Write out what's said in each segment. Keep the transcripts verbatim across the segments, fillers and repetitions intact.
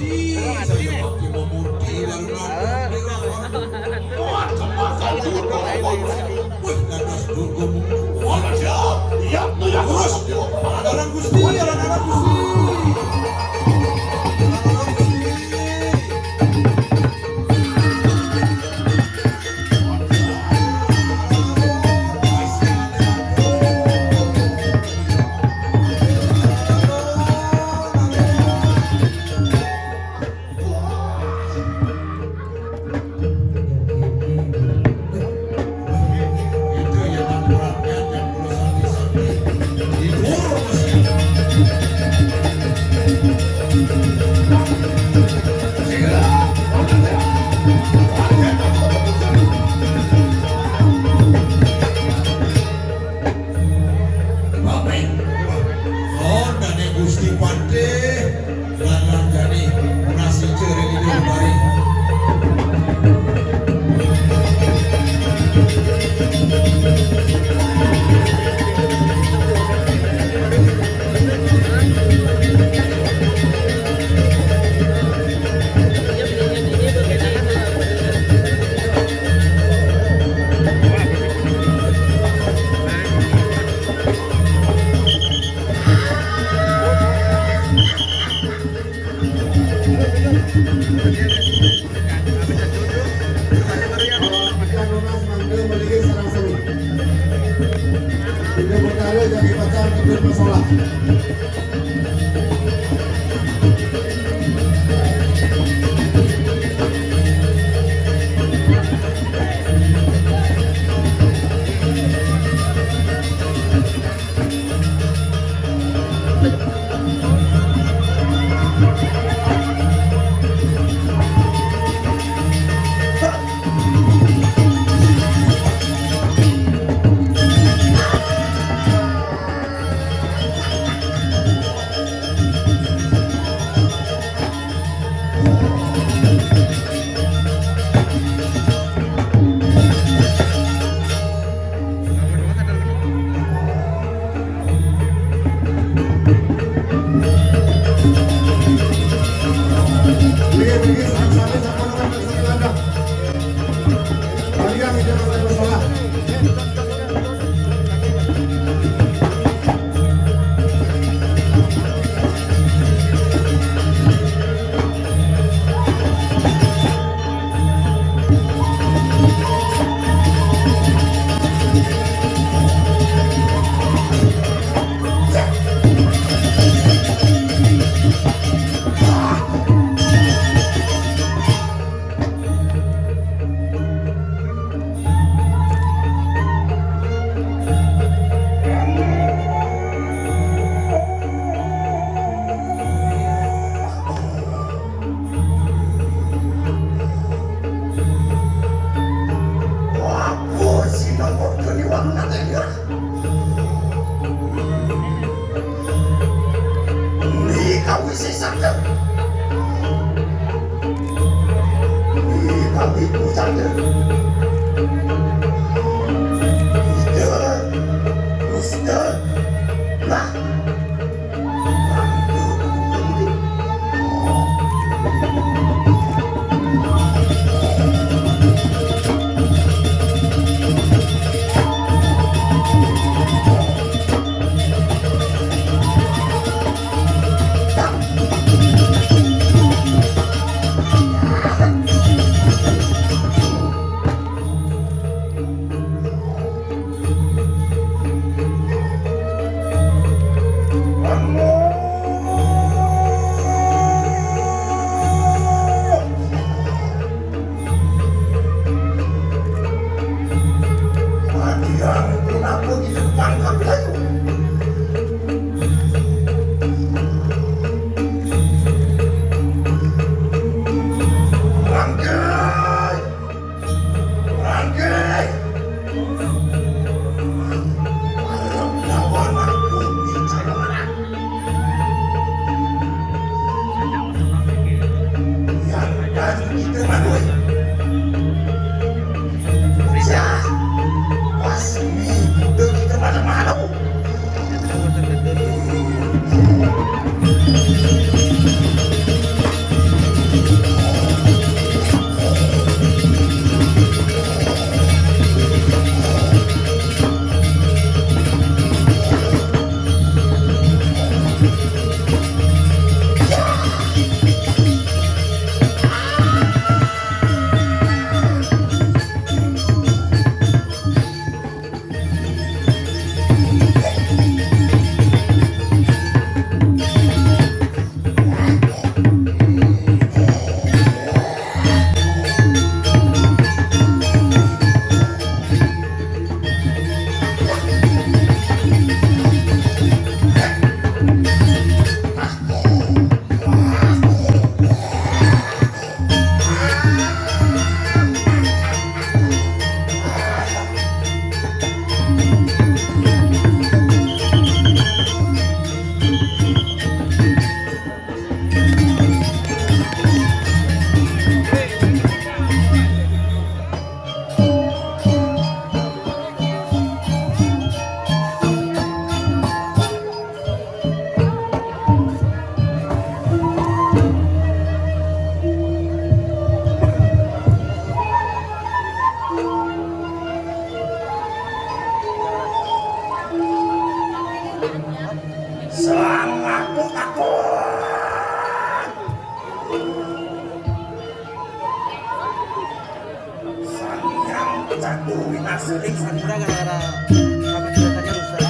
Saya pakai memurti lalu nanti. Wah, kemakan juga. Wih, nanas dugem. Wah, ya. Ya, ya, terus. Ada orang Gusti, ada orang Gusti. Bapak, oh, dane Gusti Patih, lan langgani nasi ceri ini kembali. Kita nunas mangga mriki sareng sami. Tiga perkara jadi pacar, tiga masalah. Wah, sinamot kaniwang natanya. Ni kawisi saged. Ni kami pucatnya. Ida, Gusti, nah. Murah gara-gara kami kelihatannya rusak.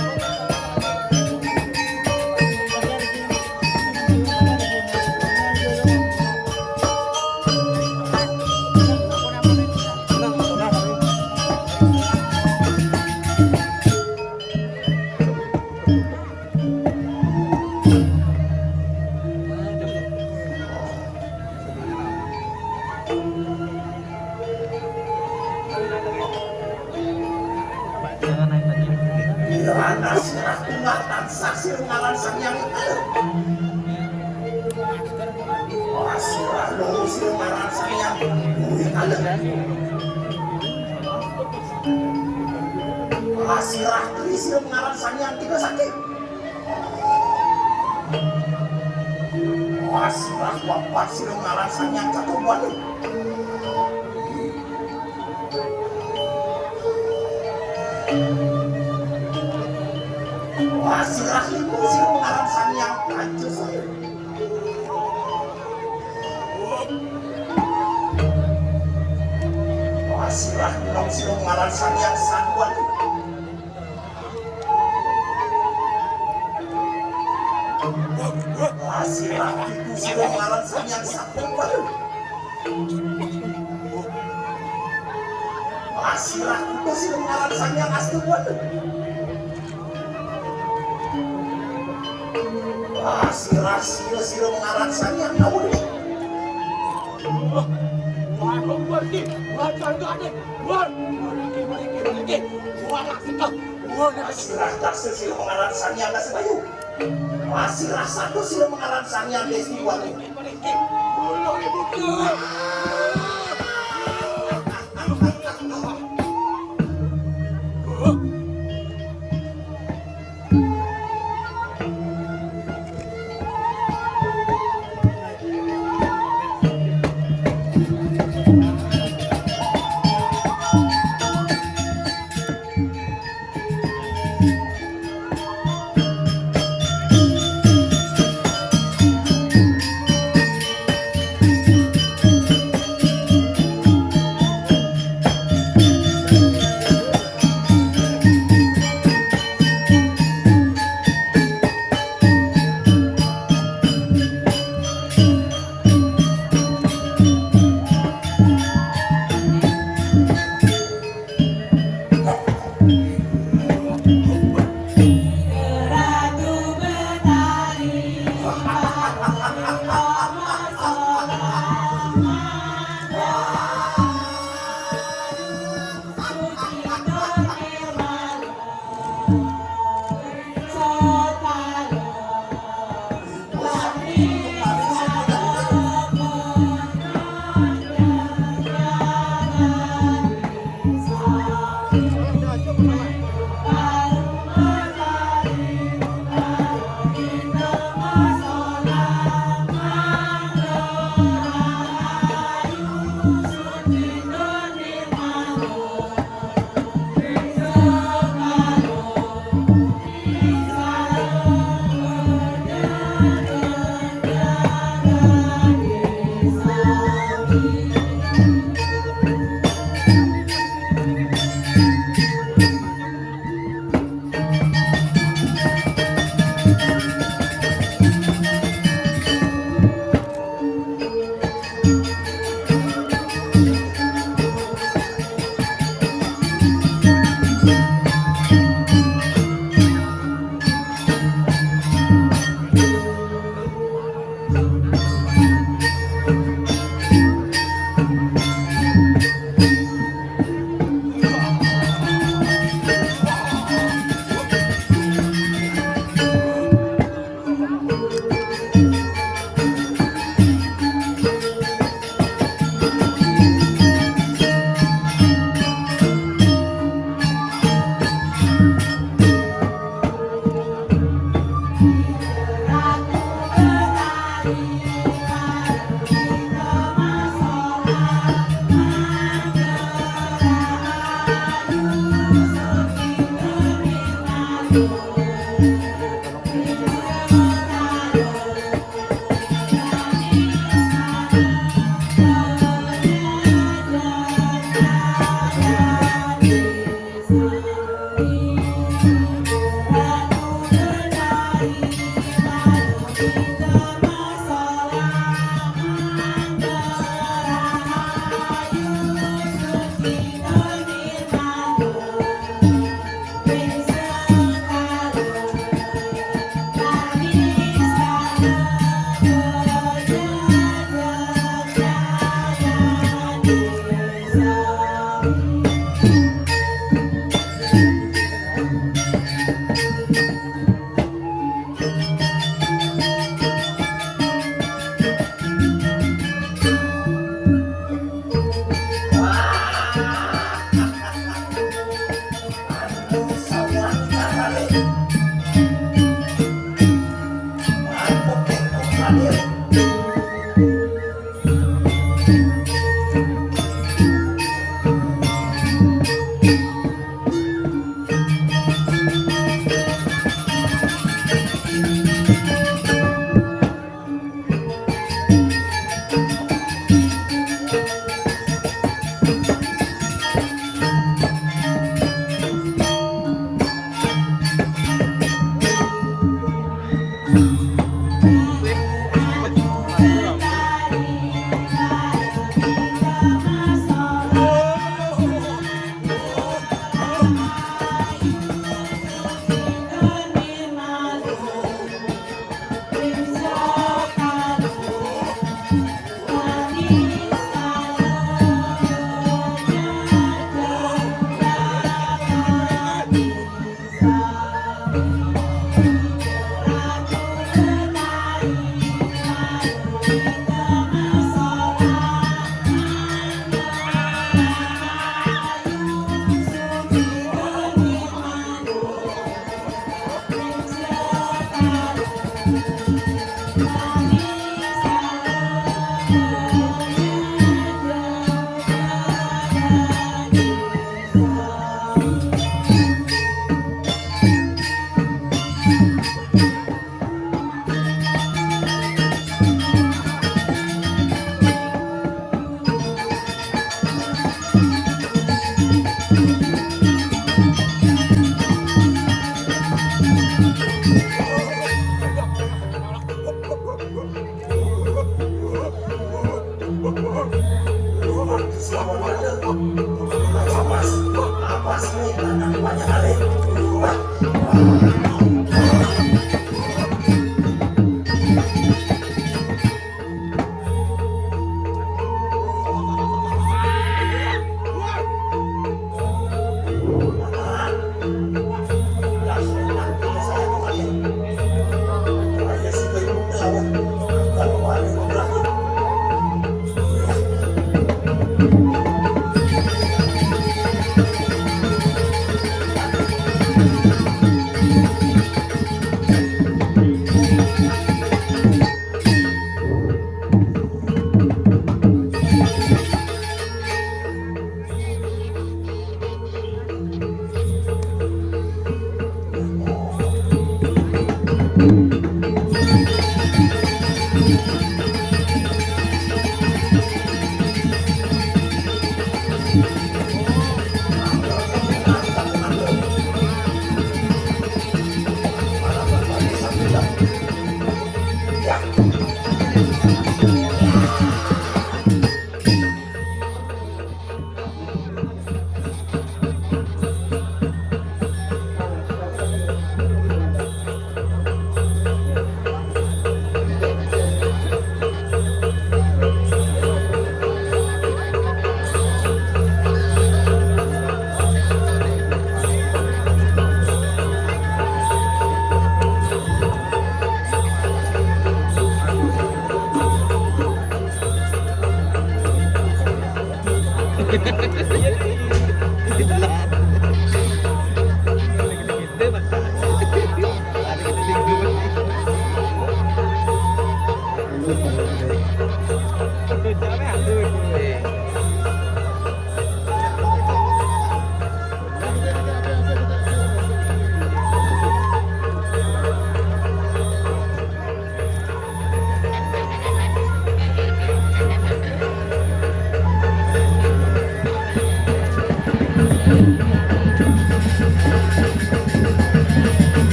Jangan naik lagi. Kirana sirah tunggal tansah sira ngaran Sang Hyang Widi. Ora sirah loro sira ngaran Sang Hyang Widi. Ora sirah telu sira ngaran Sang Hyang Tiga Sakti. Wah, sirah papat sira ngaran Sang Hyang Catur Wali. Wah, sirah lima sira ngaran Sang Hyang Kancasaya. Wah, sirah enam sira ngaran Sang Hyang Sangwali. Sirah pitu sira ngaran Sang Hyang Sabda Bayu. Sirah kuda sira ngaran Sang Hyang Asta Bayu. Sirah sia sira ngaran Sang Hyang Nawali. Waduh, waduh, waduh, waduh, waduh, waduh, waduh, waduh, waduh, waduh, waduh, waduh, Sirah daksa sira ngaran Sang Hyang Dasabayu. Sirah satu sira ngaran Sang Hyang Desti Wali.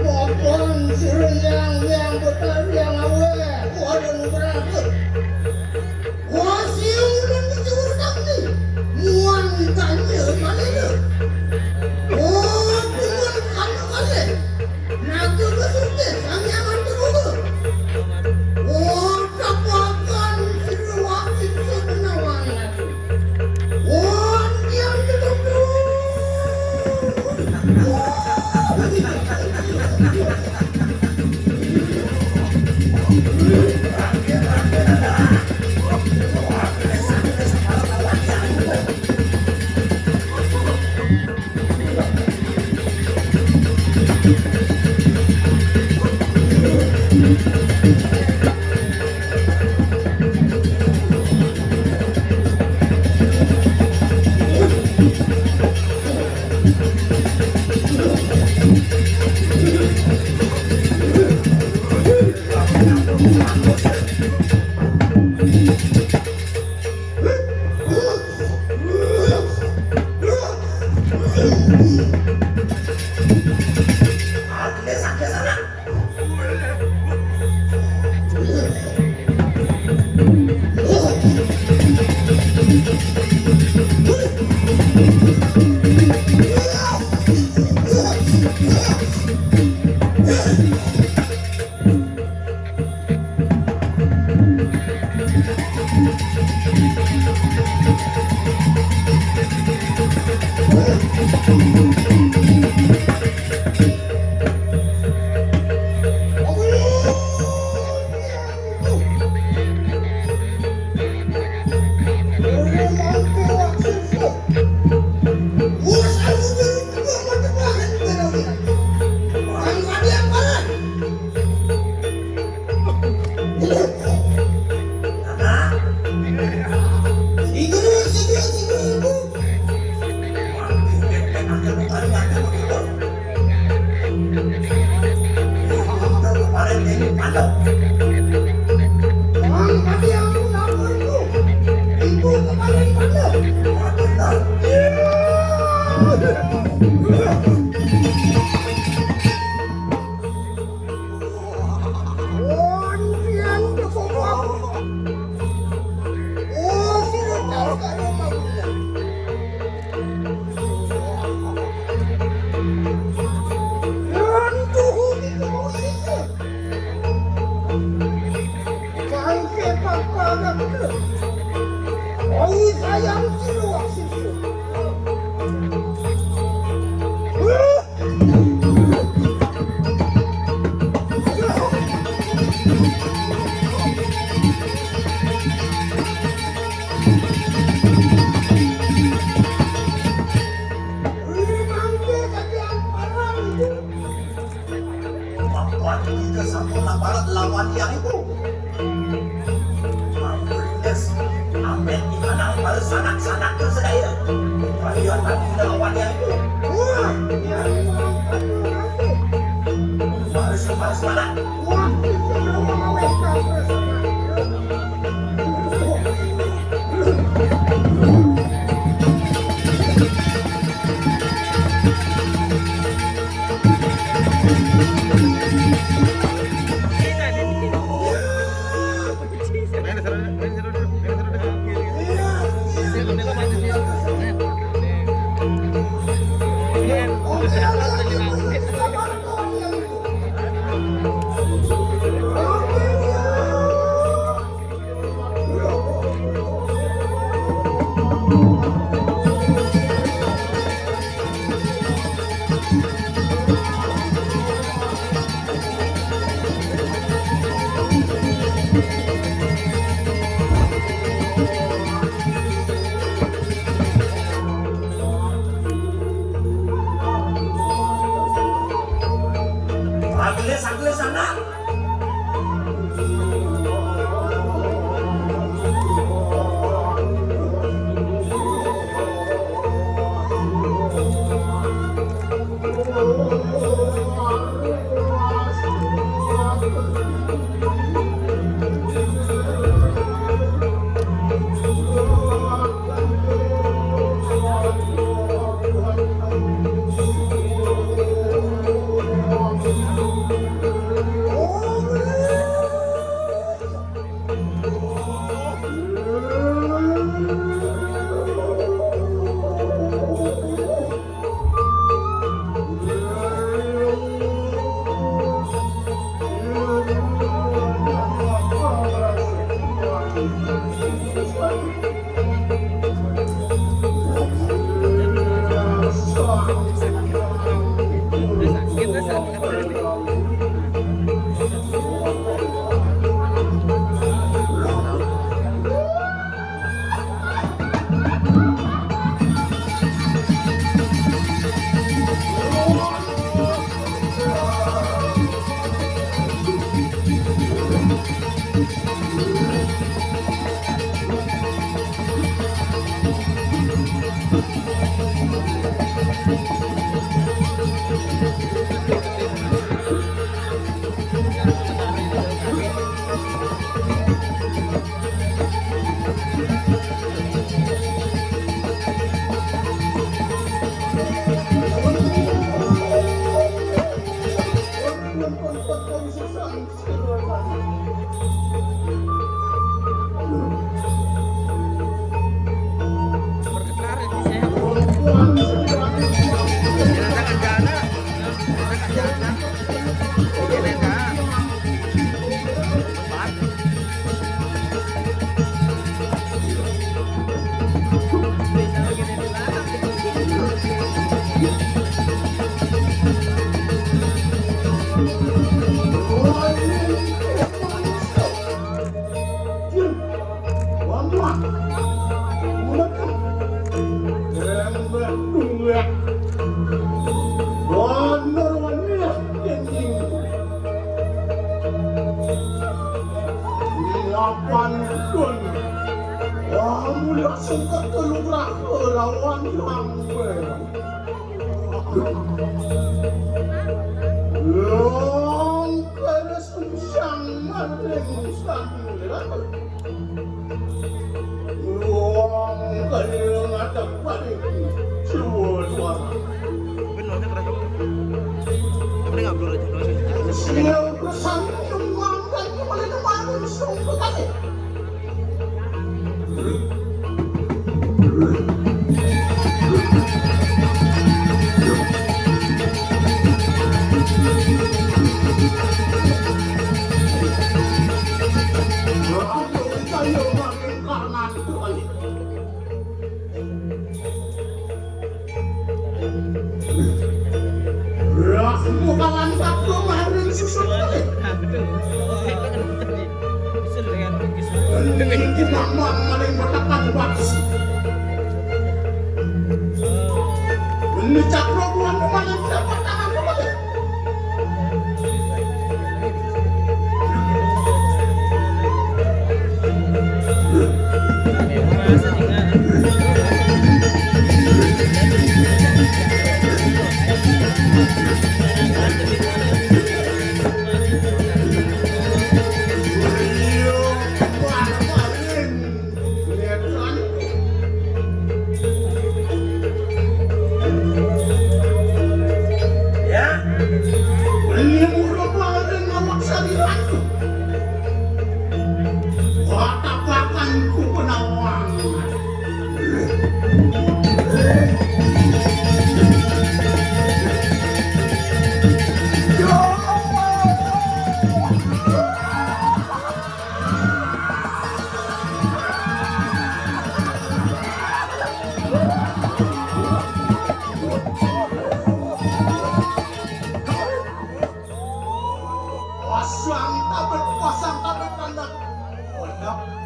Mogon sira yang, yang betul, yang awal. Wah, dan berapa? Wah, siang ulang kecil ulang ni. Muang tanya mana dia? Oh, muang tanya mana? Naga besar ke, kami aman ke rumah. Oh, kapakan sira wakil semenawan lagi. Sanak-sanak ka sadaya. Parian tadi lawan yang itu. Wah, ya, harus, harus mana? Wah, itu lawan wis kabeh. Agles, agles, anak. Lapan pun. Wah, mulai sungkat ke lugra ke lawan yang ber. Long keres unsang manteng unsang. Wong kaya ngadeg balik. Suwun wae. Bener, bener, bener. Yang penting upload aja, upload aja. Sing kesan nyumbang kan cuma nyumbang sumpah kan. Ayo, ayo, ayo, ayo. Rahmu kalan satu maring susun balik. Ini kita maling bertakan bagus. Ini cakro bulan maling dapat tangan balik.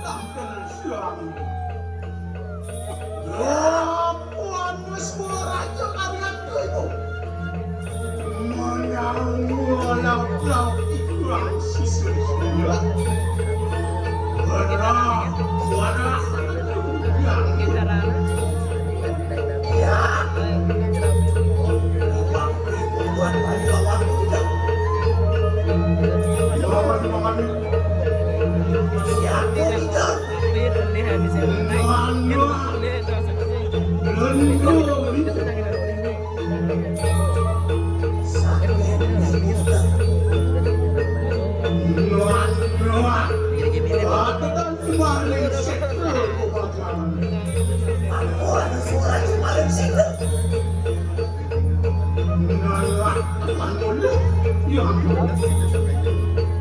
Tangkel siang. Lapuan wis mulai raja kalian kowe. Menyang laut-laut iku sisir. Warah, warah. Ya. Lawan, lawan. Ya.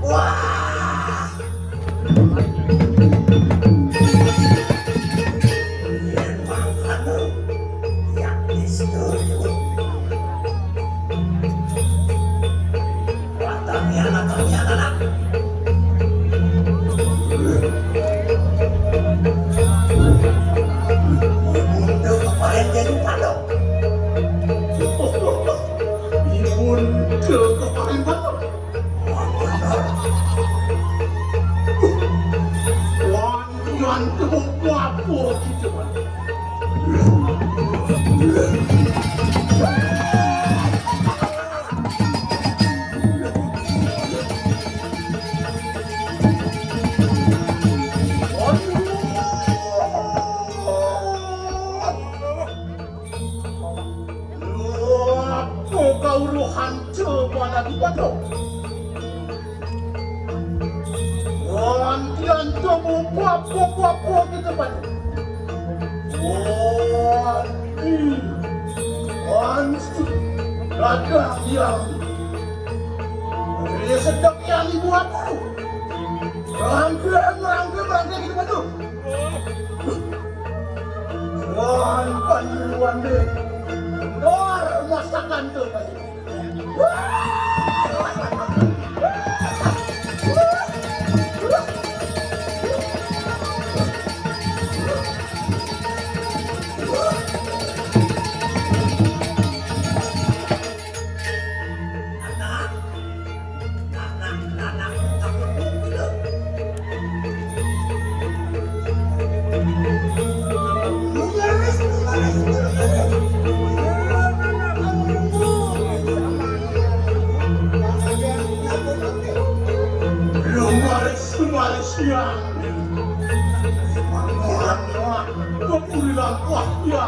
Wah! Yen mangkana, ya wis turu. Watani anak kami anak. Untuk kemarin jadi padok. Ibun ke kemarin padok. Wan, wan, tepuk wapo gitu, Wan. Lapo kauruhan coba lagi padok. Wan, tiang temu kuapo-kuapo gitu padok. Wan, ih, wan, ih, dadah yang. Iya sedap yang ibu aku. Rangke, rangke, rangke gitu padok. Wan, panduan deh. Dor masakan tuh. Lumaris, lumaris, ya. Wah, wah, wah. Kepurilan, wah, ya.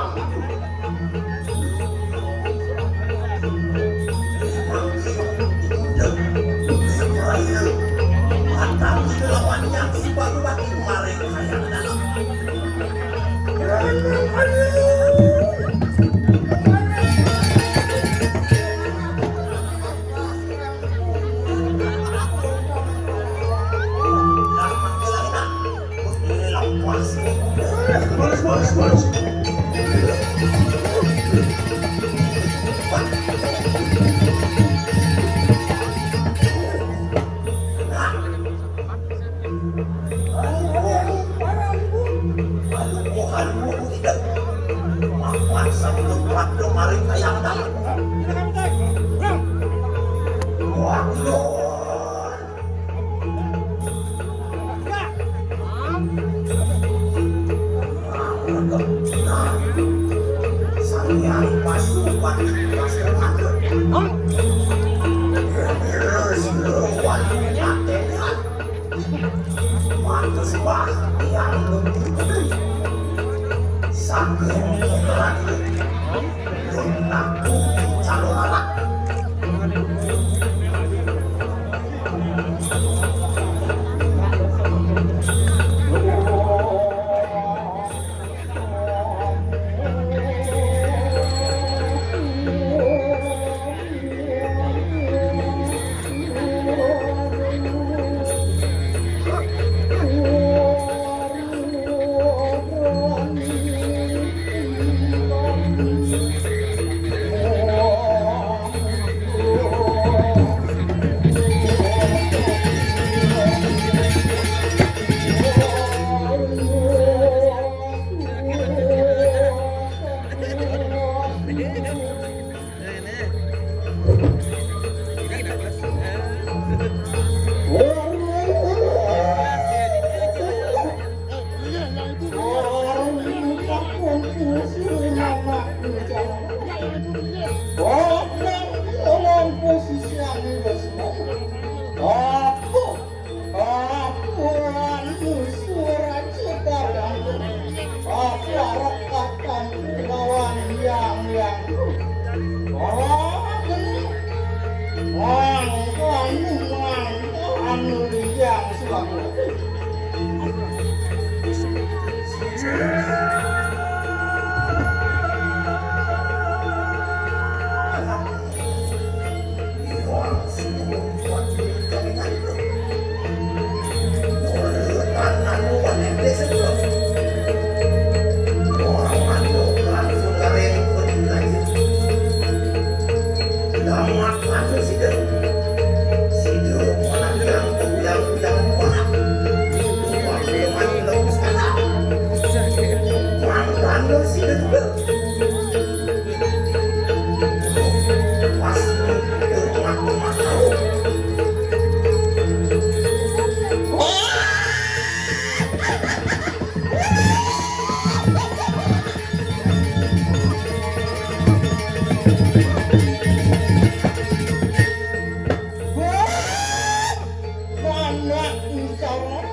Anak insya Allah.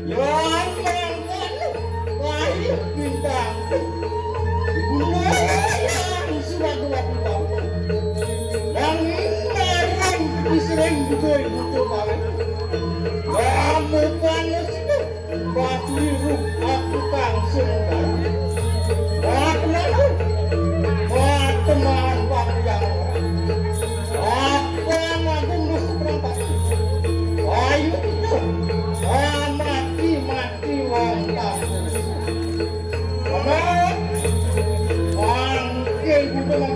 Yang mangkon lahir bintang. Gunung yang sudah dua puluh tahun. Yang ngarang sering juga butuh kawin. Kamu panas itu. Batu iru aku kang sing. Batu iru. Batu mahan batu yang. Apa magung lu seberang batu. Ayo itu. Ah, mati, mati, wong tak. Mama. Bangke, bukan.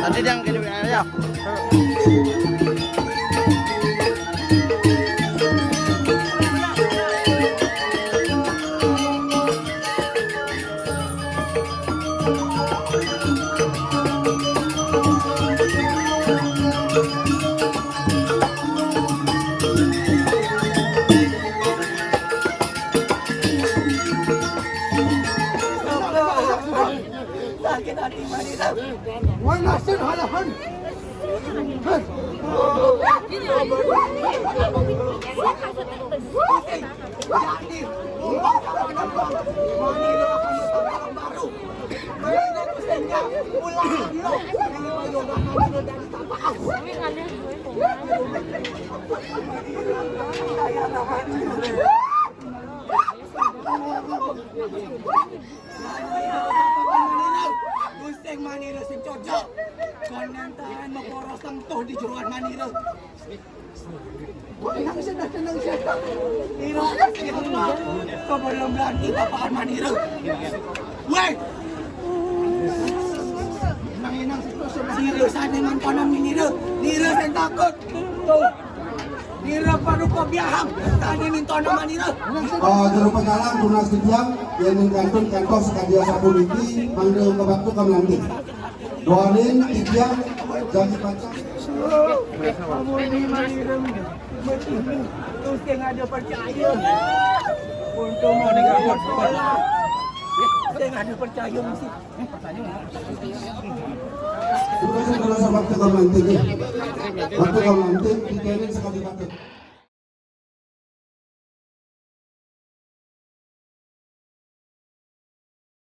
Tadi yang gini ya. Sakit hati, Manira. Wanasin halahan. Hei. Jadi, Manira akan bertambah baru. Manira tuh sehingga ulah lo. Ini mah yoga Manira dari tanpa aku. Gusting Manira sing cocok. Kon ngantaran mekoro sentuh di jeroan Manira. Tenang sih, tenang sih. Ira, sebelum lagi bapaan Manira. Weh. Tenang, tenang, tenang. Serius aja nang kono Manira. Nira sing takut. Tuh. Nira parupa biahang, tadi minta nama nira. Oh, jero pagalang tunas titiang, yén ning kantun kantos kadi asapuniki, mangda mabakta ka melanting. Duaning titiang jagi pacang. Amun di Malireng, matimu, terus yang ada percaya. Untung ada sekolah, yang ada percaya mesti. Bukan segala sama bakta ka melanting, ya. Bakta ka melanting, dikene sekali bakta.